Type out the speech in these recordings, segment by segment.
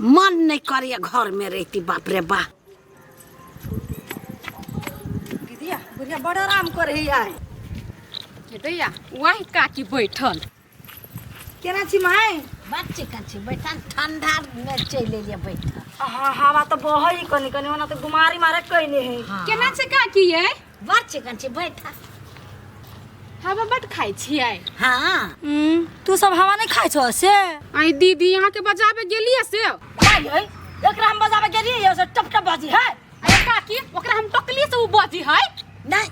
मन नहीं करे घर में रहती। बाप रे बा। दीदिया बुढ़िया बड़ आराम करे है आइ। दैया वही काकी बैठल। केना छी माय? बच्चे कच्चे बैठल ठंडा में चलि एलियै बैठल। हाँ हवा तो बहै कनी कनी, ओना तो गुमारी मारे कइने है। हाँ। केना छै काकी ये? बच्चे कच्चे बैठल। हवा बड खाइ छियै। हाँ। तू सब हवा नहीं खाइ छौ से? आई दीदी यहाँ के बजाबे गेलियै से। खाइ है एकरा हम बजाबे गेलियै से टप टप बाजी है। अरे काकी ओकरा हम टोकलियै से उ बजी है। नहीं।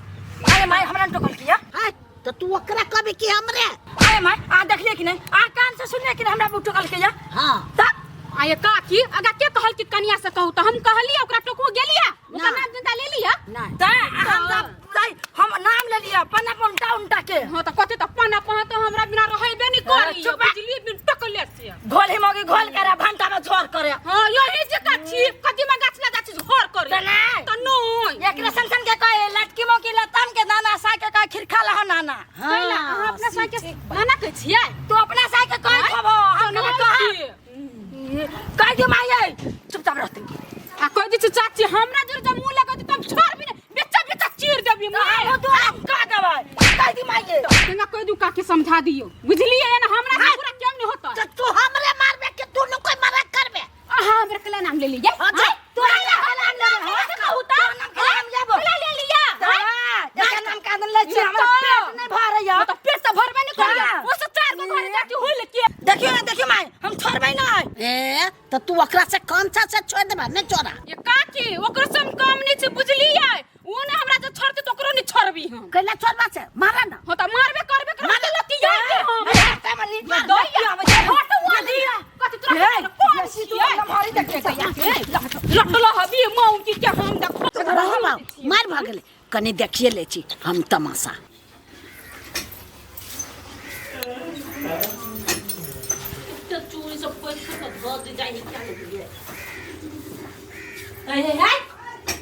अरे माय हमरा न टोकल किया? हाय तो तू ओकरा कहबे कि हमरे? अरे माय आ देखलियै कि नहीं, आ कान से सुनलियै कि नहीं हमरा टोकल किया? हाँ। तब आये काकी अगा के कहल कि कनिया से कहू त हम कहलियै ओकरा टोकबो गेलियै ओकरा ना। नाम जिंदा ले लिया। नहीं। त हम त हम नाम ले लिया पन्ना उल्टा उल्टा के। हां त कथि त पन्ना पन्ना त हमरा बिना रहैबे नहीं करी। चुप रह। बुझलियै बिन टोकले से। घोल ही मगी घोल करे भंटा में झोर करे। हां यही जे काची कदीमा गाछ लगा छी झोर करे। त नहीं। त नहीं। एकरा सन सन के कहे लटकी मगी लताम के नाना सा के कहे खिरखा लह नाना। हाँ, कैला अहाँ अपना साइ के नाना कहै छियै? तू अपना साइ के कहे खबो हम त नहीं नहीं। कह। कह दियो माई चुपचाप रहते। आ कह दै छी चाची हमरा जोर जब मुंह लगत त हम छोड़बी नै बेचा बेचा चीर देबी मुंह। हम तो हम कह देबै कह दी माई। तेना कह दू काकी समझा दियो बुझलियै ना हमरा से पूरा केम नहीं होता। तो तू हमरे मारबे कि दुनू कोई मरा करबे? अहाँ हमरा के नाम ले लियै। हाँ, जा। तोरा नाम लेबो कहू त नाम के नाम लेबो। ले लिया। हां एकर नाम का ले छी हमरा पेट नहीं भरैया। त पेट त भरबे नहीं करिया हाँ। ओ से चार गो घर जाके होइल के। देखियो ना देखियो माई हम छोड़बै नहीं। ए त तू ओकरा से कम छा से छोड़ देबा नहीं छोड़ा। ये काकी ओकरो से हम कम नहीं छी बुझलियै। उ ने हमरा जे छोड़ते त ओकरो नहीं छोड़बी हम। कैला छोड़बा से मारा ना। हां त मारबे करबे करबे त लतिया के हम। ये दैया हट वाली कथि तोरा कौन छियै? लम्हारी देखे लटल हबी माउ की के हम देखो। रहो बाबू मार भऽ गेलै कनी देखिए लै छी हम तमाशा। चूड़ी सब पैसा सब धऽ दे जाइ क्या ले लिए। हे हे हे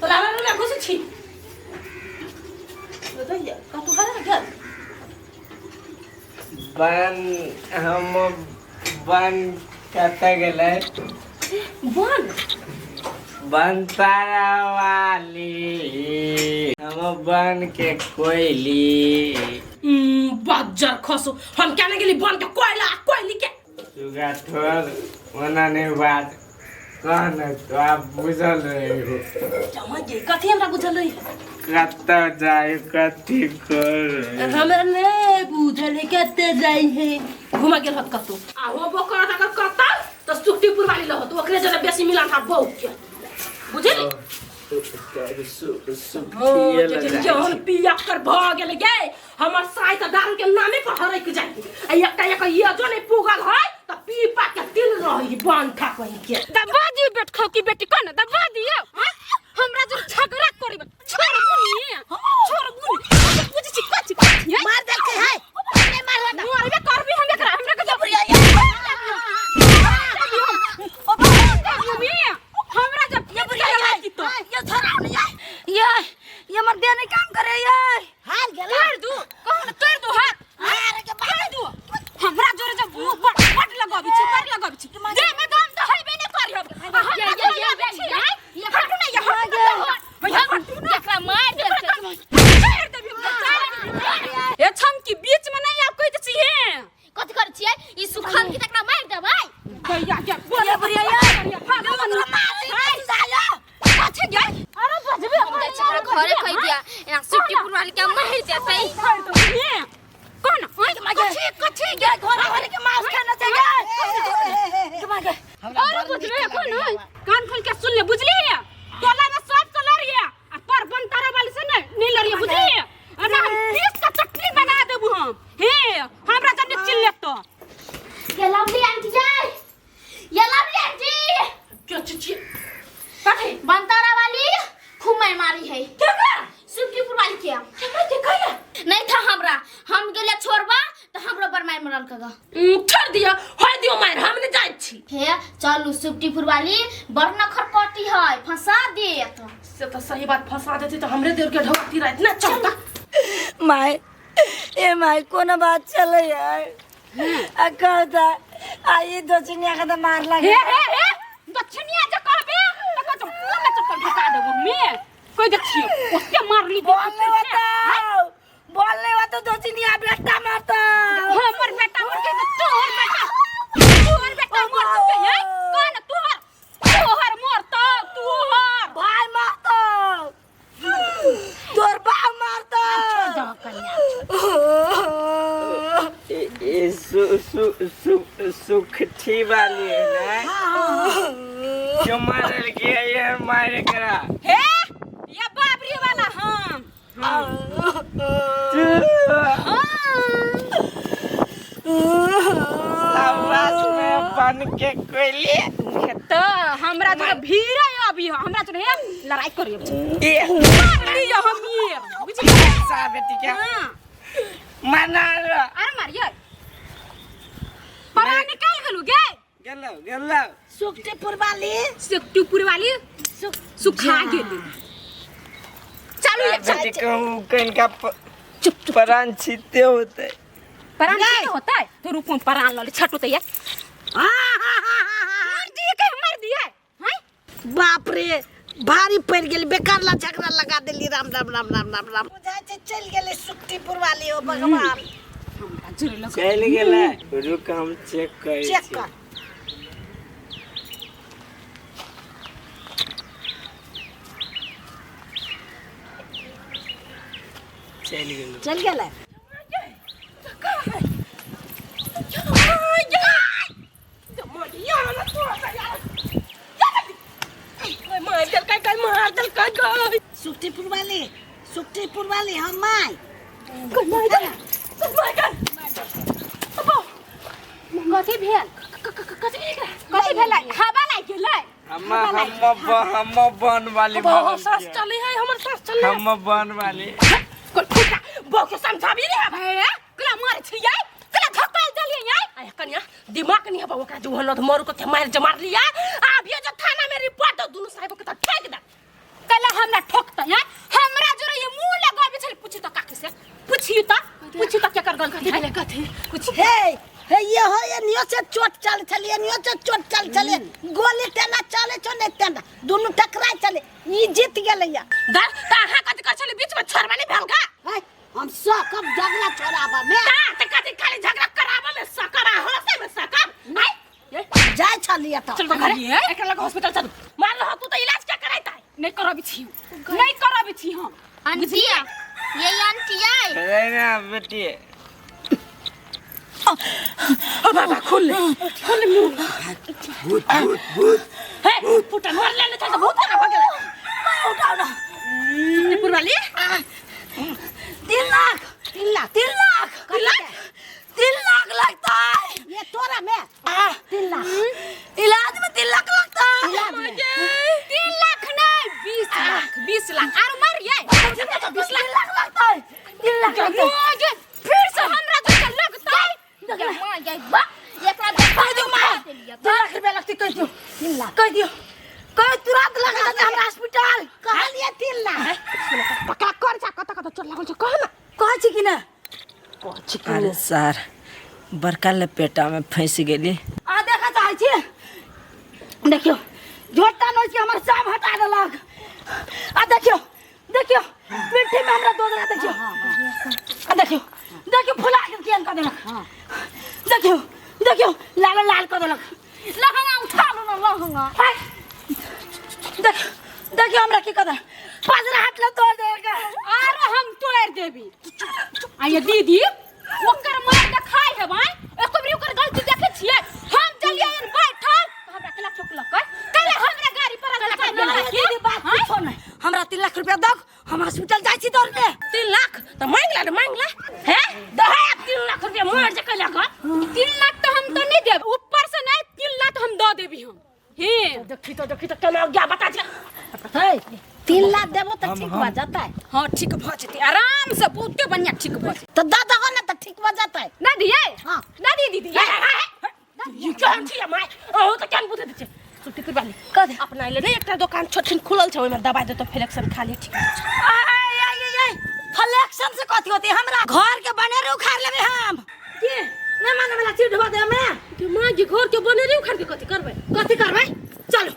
तोरा हमरा रूम घुस छी दैया कतौ हरा गेल। बन हम बन कतऽ गेलै? बन बनतारा वाली हम बन के कोयली। बज्जर खसो हम क्या नहीं गेली बन के कोयला कोयली के। सुगा थोड़ ओना नहीं बात कह न तो आप बुझल रही हो। जमा गे कथी हमरा बुझल रही? कतऽ जाय कथी कर हमरा नहीं बुझल है कतऽ जाय है। घुमा गेल हत कतौ आ होबो करत अगर कतौ त सुखटीपुर वाली लहत ओकरे जरा बेसी मिलान हा बहू के बुझली। जहन पिया कर भ गेल गे हमर साय त दारू के नामे पर हरक जाय आ एकटा एक ये जो नहीं पुगल है त पी पा के तिल रही बन खा कहीं के। दबा दियो बेट खौ की बेटी कोन दबा दियो। हमरा जो झगड़ा करी छोड़ बुनी छोड़ बुनी बुझ छी कछि कछि मार देलकै है नहीं मारबा ना। मारबे करबी हम एकरा हमरा के जबरी हमरा जब ये बुढ़िया ये ये छोड़ा नहीं ये ये मर दे नहीं काम करे ये। हार गेल तोड़ दू कहू ना तोड़ दू हाथ हार के तोड़ दू हमरा जोरे जब बड़ बड़ लगाबी छी बड़ लगाबी छी दे में दम त हैबे नहीं करी हम हम ये ये ये हटू ना ये हटू ना हटू ना एकरा मार देलकै। तोड़ देबी हम ए छम की बीच में नहीं आप कहि छी हे कथि करै छियै ई सुखल की तकरा मारि देबै। दैया के बोल ये बुढ़िया ये कथि गे? अरे बजबे हम जाइ छी ओकरा घरे कहि दिया एना सुट्टी पुरवाली के मारि देतै। कोन कथि कथि गे घरे घरे के मांस खाना चाहिए के अरे बजबे कोन कान खोल के सुन ले बुझली टोला में सब से लड़िए आ पर बनतारा वाली से नहीं नहीं लड़िए बुझली ना हम पीस के चटनी बना देबू हम हे हमरा जने चिल्ले तो। ये लवली आंटी जाय ये लवली आंटी क्यों चिची कथि बनतारा वाली खूब मार मारी है। केकरा? सुट्टीपुर वाली के। केकरा के कहला? नहीं था हमरा हम गेले छोड़बा त हमरो पर मार मरल कगा। छोड़ दिया होय दियो मार हम नहीं जाय छी। हे चलू सुट्टीपुर वाली बड़ नखर कटी है फंसा देत। से त सही बात फंसा देती त हमरे देर के ढोती रात ना चलता। My A my कोनो बात चले यार आ कहता आ ई दो चिनिया के त मार हे लागे। हे हे तो सुखठी वाली है ना क्यों मारल के ये मारे करा हे ये बाबरी वाला हम साबास में बन के कोयली तो हमरा जो भीड़ है अभी हमरा जो है लड़ाई करियो ए मार लियो हम ये बुझलिए सा बेटी क्या हां मना लो अरे मारियो परा निकाल गेलु गे गेलो गेलो सुखटीपुर वाली सुखटीपुर वाली सुखा गेली चलू एक बेटी कहूँ कहीं का प्राण छीते होते परान नहीं होता है तो रुको परान लले छटो तो यार मार दिए के मार दिए हैं बाप रे भारी पड़ गेल बेकार ला झगड़ा लगा देली राम राम राम राम राम राम बुझाइ छै चलि गेलै सुखटीपुर वाली ओ भगवान हमरा जुरे लग चल गेला रुक हम चेक करै चेक छी कर चल गेलो चलि गेलै सुखटीपुर वाली सुखटीपुर वाली हम माय कथी भेल कथी भेल हवा लागि गेलै हम हम हम बन वाली सास चले है हमर सास चले हम बन वाली कोई फुटा बो के समझाबी रे भैया कला मारे छियै कला धक्का देलियै यार आय कन्या दिमाग नहीं है ओकरा जो हलो मरु के मार जमार लिया अब ये जो थाना में रिपोर्ट दो दोनों साहब के तो ठेक दे कला हमरा ठोकता यार हमरा जोरे ये मुंह लगाबे छल पूछी तो काकी से पूछी तो पूछी तो केकर गलती है कथी पूछी हे हे ये हो ये नियो से चोट चल छलिए नियो से चोट चल छलिए गोली तेना चले छो नहीं तेना दुनू टकरा चले ई जीत गेलै या दर त अहाँ कथि कर छले बीच में छोड़बा नहीं भेल का है हम सौ कब झगड़ा छोड़ाबा में ता त कथि खाली झगड़ा कराबा में सकब आ हंसे में सकब नहीं जाय छलिए तो चल घरे एकरा लग हॉस्पिटल चल मार रहो तू तो इलाज क्या कराइता है नहीं करबी छी नहीं करबी छी हम आंटी ये आंटी आई अरे ना बेटी ओ बाबा खोल ले खोल ले मुंह भूत भूत भूत हे फुटा मार ले ले तो भूत ना भगले उठाओ ना सुखटीपुर वाली 3 लाख 3 लाख 3 लाख 3 लाख 3 लाख लगता है ये तोरा में 3 लाख इलाज में 3 लाख लगता है इलाज में 3 लाख नहीं 20 लाख 20 लाख आर मारिए 20 लाख लगता है 3 लाख लगता है मुझे फिर से हमरा जो लगता है मां ये बा एकरा कह दियो मां 3 लाख रुपया लगते कह दियो 3 लाख कह दियो कह तुरंत लगा दे हमरा हॉस्पिटल कहलिए 3 लाख पका कर जा कत कत चोट लागल छ कह ना कहै छी कि ना अरे सर बड़का लपेटा में फंस गेली आ देखा चाहै छी देखियो झोटा नोच के हमर सब हटा देलक आ देखियो देखियो पिट्ठी में हमरा दो देला देखियो आ देखियो देखियो फुला के केहन कऽ देलक देखियो देखियो लाल लाल कऽ देलक लहंगा उठा लो ना लहंगा हाय। देखियो देखियो हमरा की कऽ देलक पजरा हाथ ले तोड़ देलक आर हम तोड़ देबी आ ये दीदी ओकर मार के खाइ हेबै एको बेर ओकर गलती देखै छियै हम चलियै एन बैठल हमरा केला ठोकलक कले हमरा गाड़ी पर लगा देलक दीदी बात पूछो नहीं हमरा 3 लाख रुपया दो हम हॉस्पिटल जाइ छी दौड़ के 3 लाख त मांग ले मांग ले हे दहे 3 लाख रुपया मार जे कैला का 3 लाख तो हम तो नहीं देब ऊपर से नहीं 3 लाख हम दऽ देबी हम हे देखी तो केना हो गया बता जे हे 3 लाख देबो तो ठीक भ जतै हां ठीक भऽ जेतै आराम से बहुते बढ़िया ठीक भऽ जेतै तो दऽ दहो ना तो ठीक भ जतै ना दियै हाँ। ना दी दीदी ये केहन छी माय अहो त केहन बुझे छै सुखटीपुर वाली कह दे अपना ले एकटा दोकान छोटछिन खुलल छै ओहिमे दवाई देतो फ्लेक्सन खा ले ठीक आय आय आय आय फ्लेक्शन से कथी होती हमरा घर के बनेरे उखाड़ लेबे हम के नहीं माने वाला चीज ढुबा दे हमें के मां के घर के बनेरे उखाड़ के कथी करबै कथी करबै चलो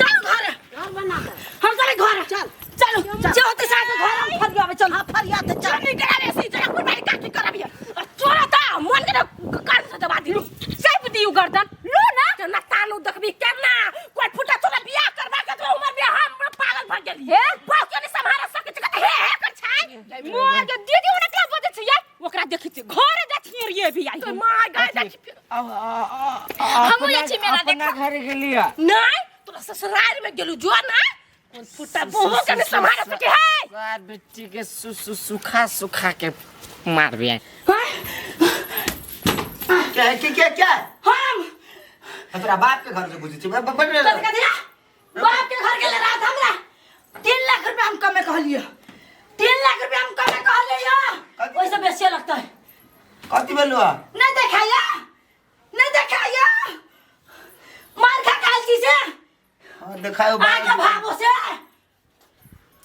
चलो घर घर बना दे हम चले घर चल चलो जे होते साथ घर हम फरियाबे चल हां फरियाद चल चल कराबे से जरा कुर्बानी काटी कराबिया चोरा ता मन के कान से दबा दियो सैप दियौ गर्दन लो ना केना तानू देखबी केना कोई फुटा तोरा बियाह करबा के तो उमर में हम पागल भ गेली हे? बाप के नहीं संभाल सके छै हे हे कर छै मोर के दीदी ओना केला बजै छै यार ओकरा देखै छियै घरे जाइ छियै रे भी आई तो मार गाय जाइ छी आओ आओ आओ घर गेलिया नहीं तोरा ससुराल में गेलू जो ना कोन फुटा बहु के नहीं संभाल सके है सार बेटी के सु सु सुखा सुखा के मारबे। क्या है, क्या क्या क्या हम तोरा बाप के घर से बुझै छी कथी कथी बाप के घर गेले रात हमरा 3 लाख रुपया हम कमे कहलिए, 3 लाख रुपया हम कमे कहलिए, ओइसे बेसी लगता है। कथी भेलु है? नहीं देखाया, नहीं देखाया, मार खा काल छी से। हां देखायो आके भाबो से।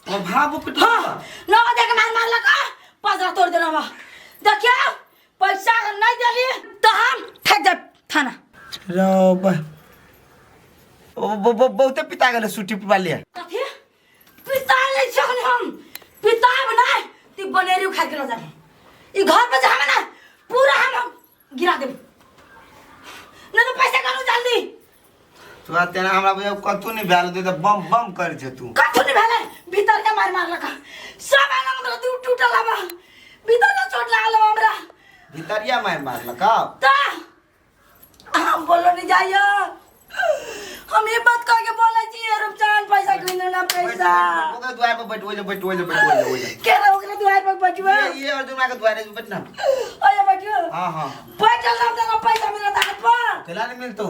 ओ भाबो पिट। हां नौ देख मार मार लगा पजरा तोड़ देना बा। देखियो पैसा अगर नहीं देली तो हम ठक जाब थाना। रो बा ओ बहुते पिता गेले सुटी पिपालिया। कथी पिता ले छन हम पिता बनाए ती बनेरी उखाड़ के ल जाब। ई घर पे जे हम ना पूरा हम गिरा देब, नहीं तो पैसा करू जल्दी। तोरा तेना हमरा बुझाउ कथू नहीं भेल दे त बम बम कर छे तू। कथू नहीं भेल, भीतर के मार मार लका सब आना हमरा दू टूटल हवा, भीतर के चोट लागल हमरा। भीतरिया मार मार लका त हम बोलो नहीं जाइयो, हम ये बात कह के बोले छी रूपचान पैसा किन ना पैसा। ओकरा द्वार पर बैठ, ओइ बैठ, ओइ बैठ, ओइ ओइ के रे ओकरा द्वार पर बैठुआ। ये अर्जुन के द्वारे पर बैठ ना। ओए बैठु। हां हां बैठल हम त पैसा मिलत हाथ पर। केला नहीं मिलतो?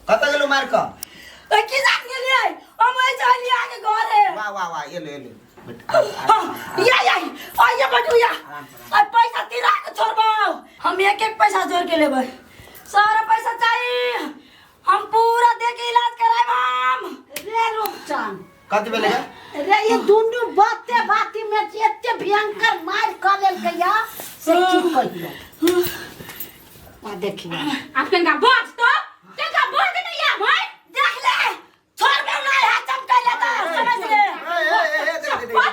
कत गेलो मार क? ए की जान गेलियै हम, ओइ चली आके घर है। वाह वाह वाह ये ले ये ले बैठ। हां या या ओए बैठु या, आ पैसा तिरा के छोड़बाऊ हम, एक एक पैसा जोड़ के लेबै, सारा पैसा चाहिए हम पूरा दे के इलाज कराएब हम। रे रूपचान कथी भेलै रे? ये दुनू बाते बाती में एते भयंकर मार क लेलकै या से की कहियो। आ देखियो आप केनका बाज तो केनका बाज नहीं या भाई देख ले छोड़बे नहीं हाथ चमकैले त समझ ले। ए ए ए देख देख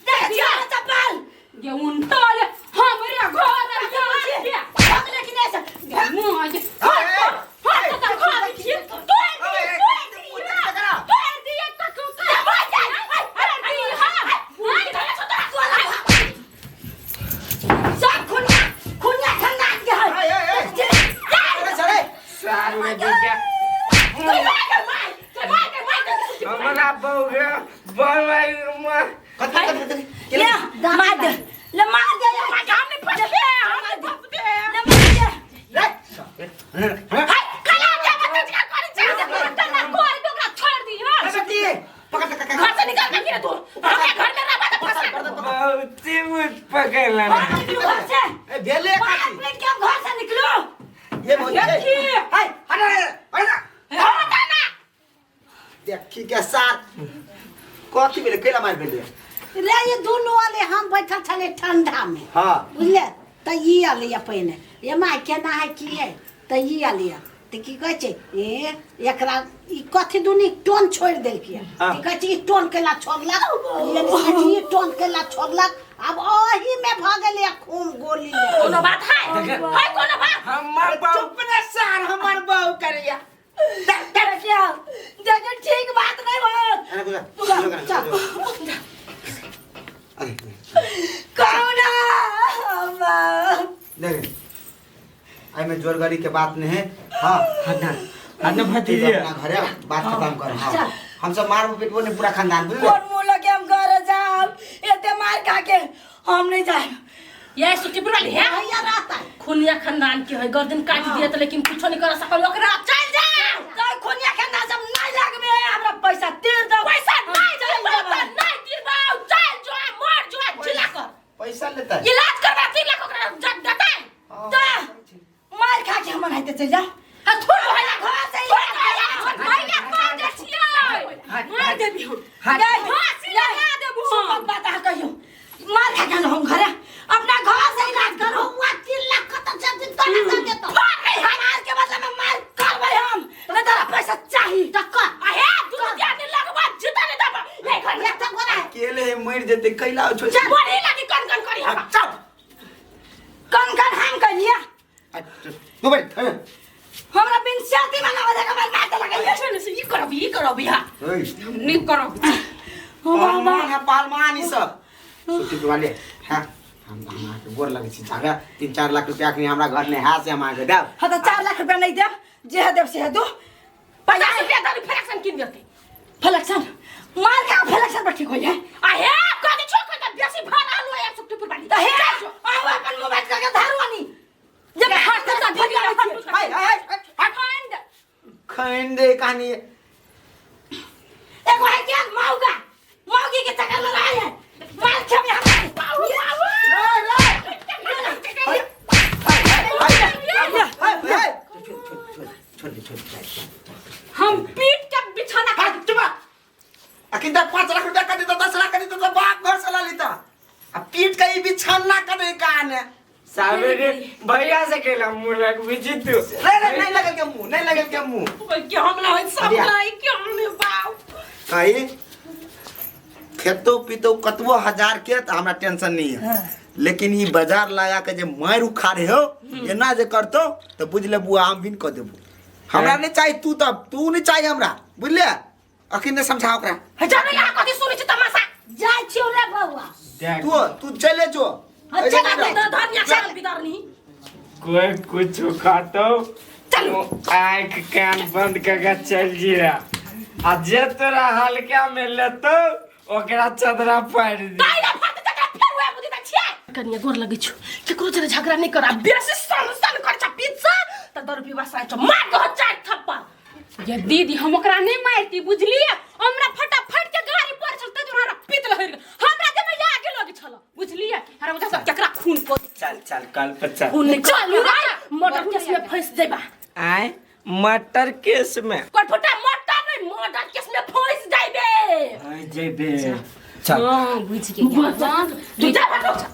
देख छिया चप्पल ये उनतल हमरे घर के भागले कि नहीं से मुंह के हाथ तो खा दिए तोड़ दिए तो सब खुनिया खुनिया खानदान के है। ए ए चले सार बेटी के हमरा बहु के बनवाई कथी कथी ले मार दे, ले मार दे यार, हमने फंसे हमने फंसे ले मार दे। रे कला जा बच्चा का करी जा ना कोई ओकरा छोड़ दी। हां बेटी पकड़ पकड़ घर से निकल के गिरे तू हमरा घर में रह तो फंसा बहुते मुझ पकड़ला। निकलो घर से, ए भेले मार कथी पीट के हम घर से निकलो। ये भौजी हाय हट हट हट ना देखी के साथ कथी भेले केला मार भेले रे? ये दुनू वाले हम बैठल छले ठंडा में। हां बुझले त ई आलिया पहिने ये माय केना है की है त ई आलिया त की कहै छै ए एकरा ई कथी दुनी टोन छोड़ि देलकै। हाँ। की कहै छै ई टोन केला छोड़लक, ई टोन केला छोड़लक, अब ओही में भऽ गेलै खून गोली ले। कोनो बात है है कोनो बात? हमर बहु चुप ना सार हमर बहु करिया। देखियो देखियो ठीक बात नहीं बात। अरे गुजर अरे कौन अम्मा देख आई में जोरगरी के बात नहीं है। हां हट ना भतीजी अपना घरे बात खत्म कर। हां हम सब मारबो पिटबो नहीं पूरा खानदान बुझले। कोन मुंह लगे हम घर जाब, एते मार खा के हम नहीं जाब। ये सुटी बुरल है भैया रहता है खुनिया खानदान के है, गर्दन काट दिए त लेकिन कुछो नहीं कर सकल ओकरा। चल जा तो खुनिया खानदान सब नहीं लागबे, हमरा पैसा तीर दो। पैसा नहीं देबो त नहीं दिबाउ, चल जो मर जो जिला कर पैसा लेता है इलाज करबा 3 लाख ओकरा देतै। तो मार खा के हम नहीं चल जा। आ थोड़ भैया घर से भैया कह दे छियै मार देबी हम, फांसी लगा देबू हम। बात अहाँ कहियो मार खा के हम घरे अपना घर से इलाज करो। हुआ 3 लाख कत से तोरा दे देतो। मार के बदला में मार करबै हम, नहीं तोरा पैसा चाहिए त कर अहे दू आदमी लगबा जिता नहीं देबा ले घर में एते गोरा है। केले मर जेते कैला छो बढ़ी लागी कन कन करी हम। चुप कन कन हम कहिया तू बैठ। हमरा बिन शादी में ना हो जाए मार मार लगे। अच्छा से ई करब ई करब या ओए हम नहीं करब। पालमान है पालमान ई सब सुटी वाले। हां हम अहाँके गोर लगै छी, जागा 3-4 लाख रुपया अखनी हमरा घर में है से हम अहाँके देब। हाँ तो 4 लाख रुपया नहीं देब, जे है देब से है दो। 50 रुपया दारू फ्रैक्शन किन देते फ्लेक्शन मार के फ्लेक्शन पर ठीक हो जाए आ हे कथी छो कथी बेसी भर आलू है सुट्टीपुर वाली त हे आओ अपन मोबाइल करके धारू आनी जब हाथ से दीदी हाय हाय अखंड खैन दे कहानी एगो है क्या मौगा मौगी के चक्कर में रहा है मार के हम बाबू बाबू छोड़ दे छोड़ दे हम पीट के बिछाना हाथ चुप अखिन तक 5 लाख रुपया कर देता 10 लाख कर देता तो बाप घर से ला लेता आ पीट के ई बिछाना कर दे कान साबेरे भैया से केला मुंह लग बिजी तू रे रे नहीं लगल के मुंह नहीं लगल के मुंह के हमला होय सब बढ़िया। गई के हमने बाप कही खेतो पीतो कतबो हजार के तो हमरा टेंशन नहीं है लेकिन ई बाजार लगा के जे मार उखाड़े हो एना जे करतो तो बुझ ले बुआ हम भी न कह देबो हमरा नहीं चाहिए तू तब तू नहीं चाहिए हमरा बुझले अखिन ने समझाओ ओकरा जानो यहाँ कथी सुनै छी तमाशा जाइ छियौ रे बौआ देख तू तू चले जो अच्छा, तो धनिया चल बिदारनी कोई कुछ खातो चलू। आँख कान बंद करके चल जिया आ जे तोरा हल्का में लेतो ओकरा चदरा पारि दी काइला फाट तकरा फेर हुआ बुद्धि त छियै कनिया गोर लगै छु केकरो जरे झगड़ा नहीं कर बेसी सन सन कर छ पिज्जा त दर पीवा साइ छ मार दो चार थप्पड़ ये दीदी हम ओकरा नहीं मारती बुझलिए हमरा फटाफट के गाड़ी पर छल तज हमरा पीत लहर गेल हमरा देह में आगे लगे छल बुझलिए हमरा बुझा सब केकरा खून को चल चल कल पर चल खून चलू रे मर्डर केस में फंस जेबा आए मटर केस में कटफटा मर्डर नहीं मर्डर केस में फंस जाइबे आए जेबे चल हां बुझ गेलिए तू जा भटक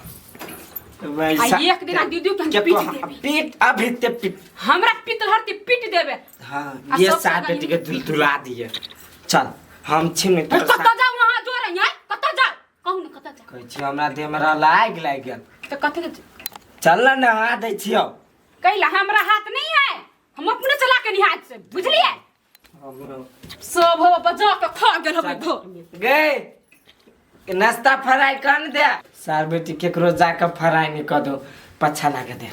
वैसा आ एक दिन दीदी के हम के पीट तो देबे पीट अभी ते पीट हमरा पीत लहरती पीट देबे हाँ आ ये सब साथ जगह बेटी के धुलधुला दिए चल हम छी में अरे कतऽ जाऊ वहाँ जोर है यहाँ कतऽ जाऊ कहू ने कतऽ जाऊ कहै छी हमरा देह में लाग लागि गेल तऽ कथी के चल ना नहा दै छियौ कैला हमरा हाथ नहीं है हम अपने चला के निहाथ से बुझलिए हमरो सब हो बजा के खा गेल हबै भोर में गए नाश्ता फ्राई कर दे सार बेटी केकरो जाके फ्राई नहीं कर दो पछा लागे दे।